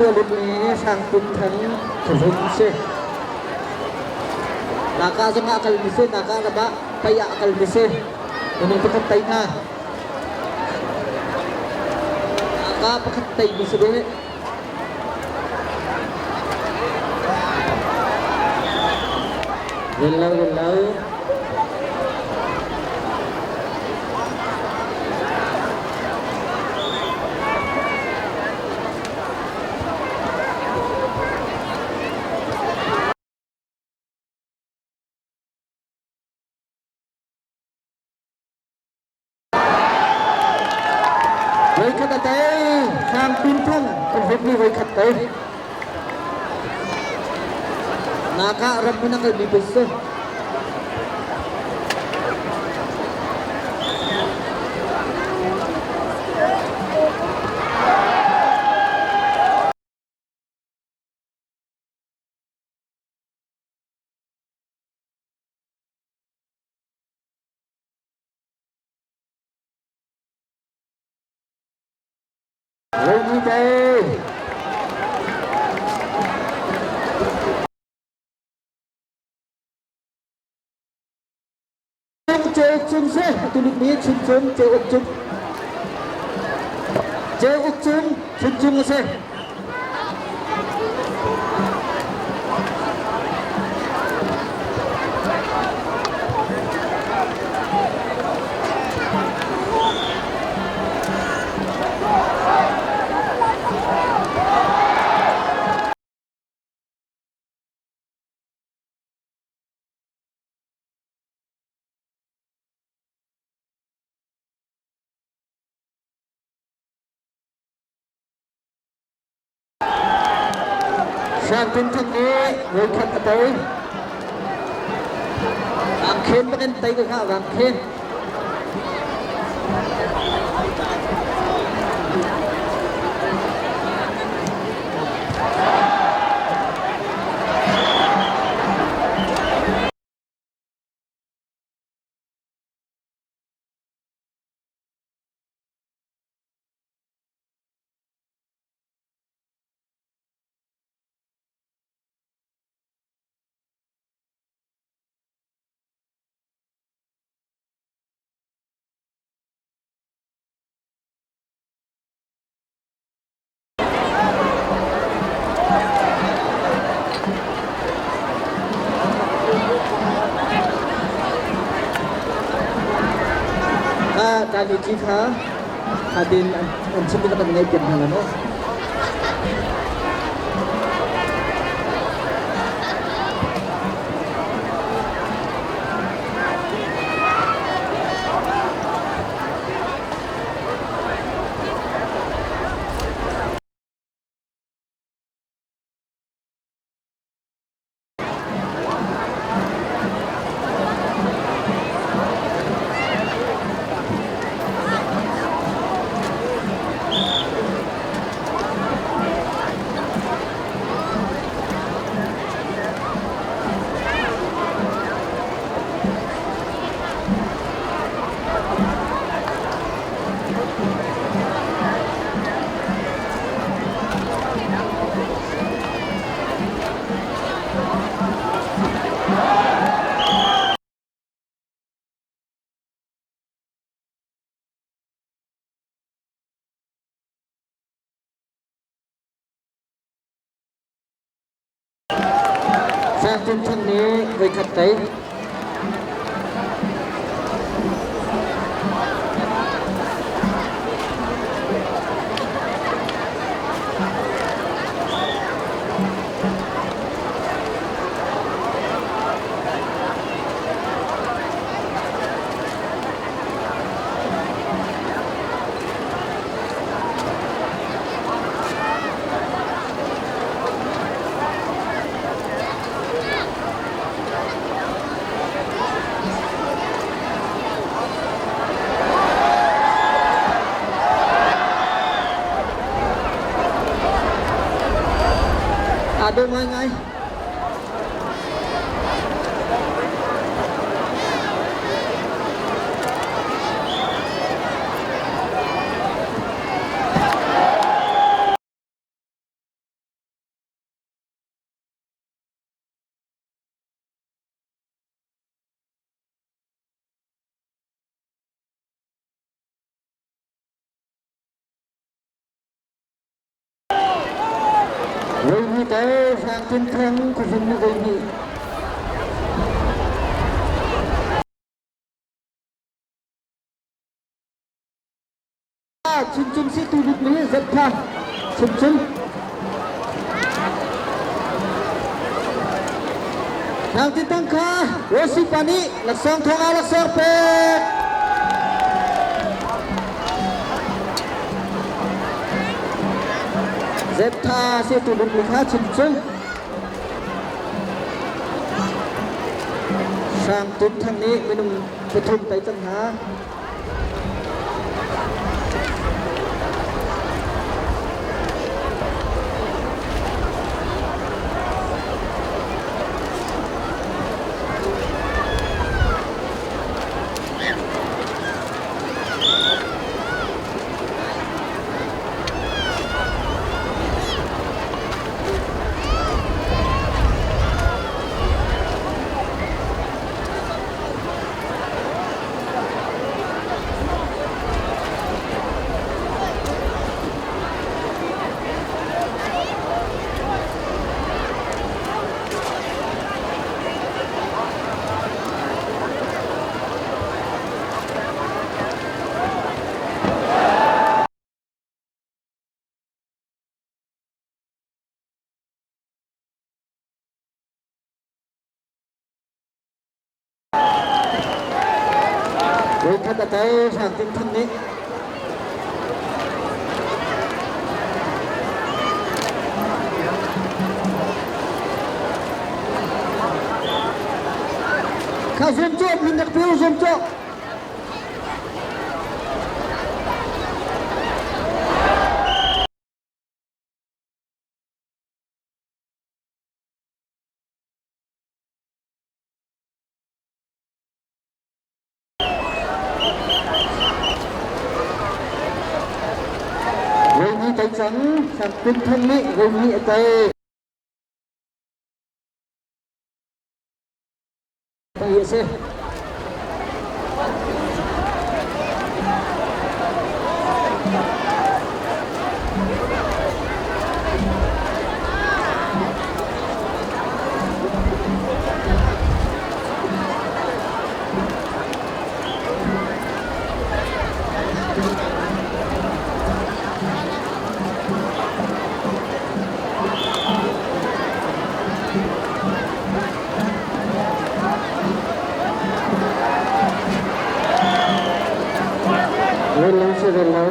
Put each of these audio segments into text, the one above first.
Limi Hrangpin Thang khuahrum si. Naka zongah a kalmi si, Naka ram ah pei ah a kalmi si. Minung pakhat tei hna. Naka pakhat teimi si ve. Rel lo, rel lo. Voikhat a tei, Hrang Pin Thang kan hupmi voikhat tei. Naka ram hmun a kalmi pei si. Ready day. Ceu Cung si tulik mi Chun Cung Ceu Uk Cung Ceu Uk Cung Chun Cung a si. Sianginn thang nih voikhat a tei. Vangkhen bak in tei ko kha vangkhen. Kha ti kha khatin an chim in kan ngaih piak hna la maw? Sang Cun Thang nih voikhat tei. Aa dawh ngaingai. Voihnih te Hrang Tin Thang khuahrum nih voihnih. Chunchung si tu bik mi Zeptha Chunchung. Hrang Tin Thang kha Rosi pa nih laksawng thong ah laksawng pek. Zeptha si tu bik mi kha Chunchung. Hrang Tin Thang nih minung pathum tei cang hna. Voikhat a tei Hrang Tin Thang nih. Kha zum cawh min rak piu zum cawh. Voihnih tei cang, Sang Tin Thang nih voihnih a tei. Tei a si. Rel lo si rel lo.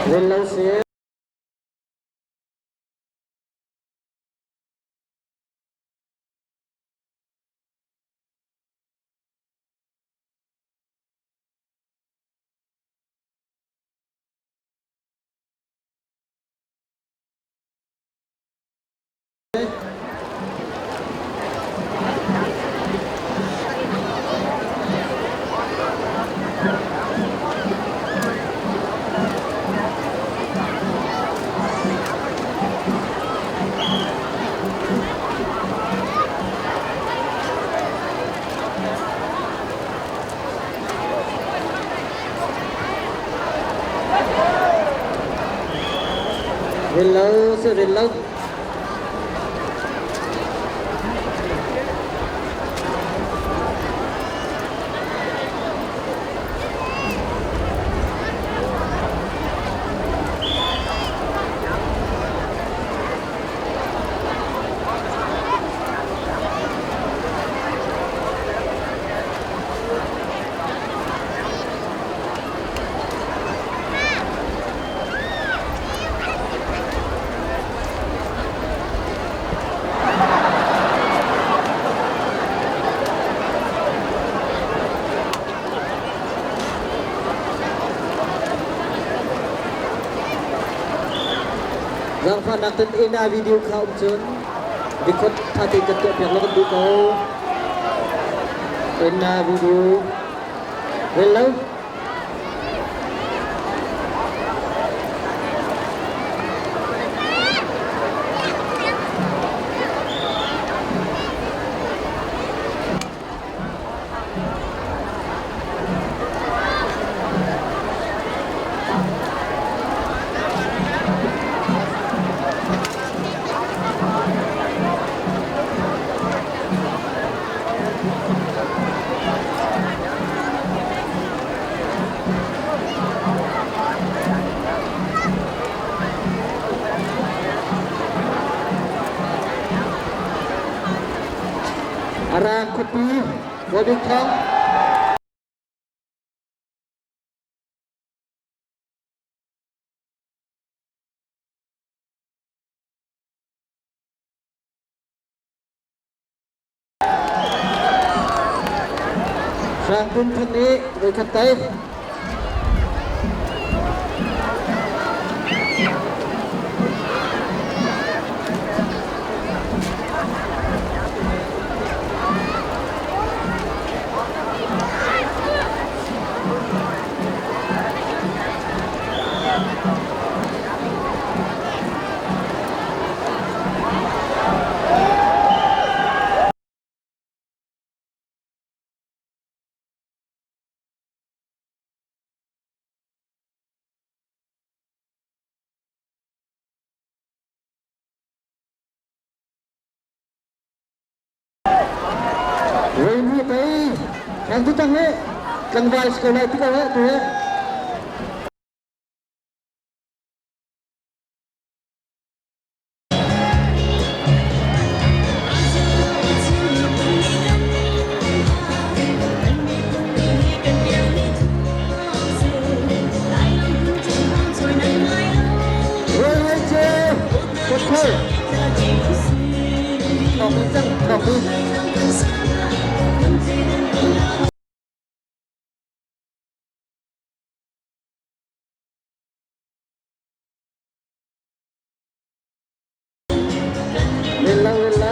Rel lo si. Rel lo si rel lo. Zaangfahnak ten ina video kha um cun record tha tein kan tuah piak lo kan duh ko. Ina video rel lo. Arang khuapi Bawbik Thawng. Hrang Pum Thang nih voikhat tei. Reimi tei kan tu tang he tlangval si ko lai ti ko he tu he. Hello, hello.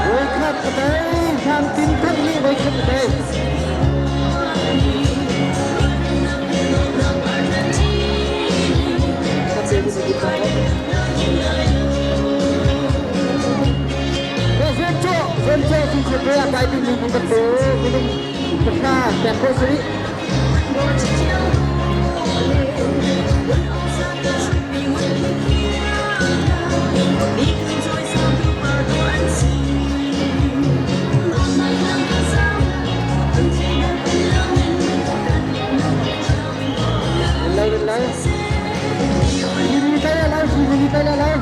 Voikhat a tei, Thang Tin Thang nih voikhat a tei. Zencho si se pe a kai ding mi kan te minung pahra pek ko sari. Hello, hello. Sini tayo lang, sini tayo lang.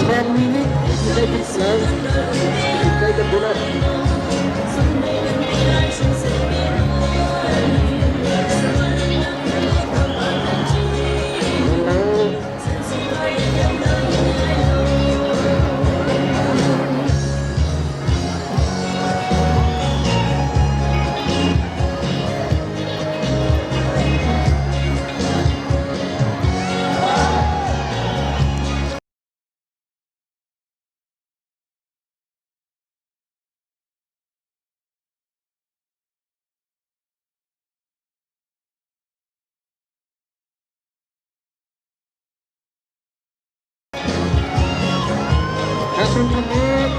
10 minutes, 11 lang. Hintay ka bulat. Hello. Kasun kami,